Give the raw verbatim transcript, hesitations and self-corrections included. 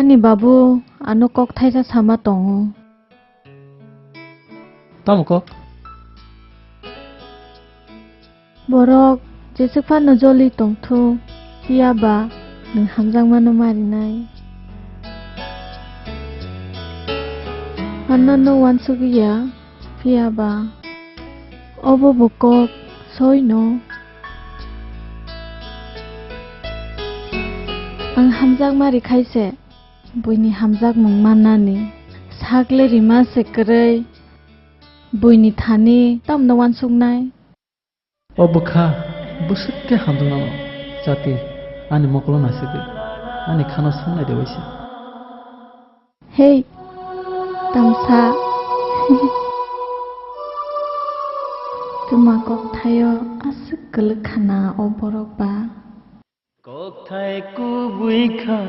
Ani babu ano kok thaisa sama tongo. Tamo kok? Borok jeswk phano joli tongthung, phiya ba nwng hamjakmano marinai. Ano no uansugwi ya, phiya ba obo bo kok soi no. Ang hamjakma rikhai se buini hamjakmung mannani, sakle rima se kwrwi buini thani tamno uansuknai. O bwkha bwswk khe hamjaknano, chati, ani mokolo naisagwi ani khano swngnai de waisa. Hei, tamsa. Tuma kokthaio aswk kwlwk khana o borok ba. Kokthai kubui kha.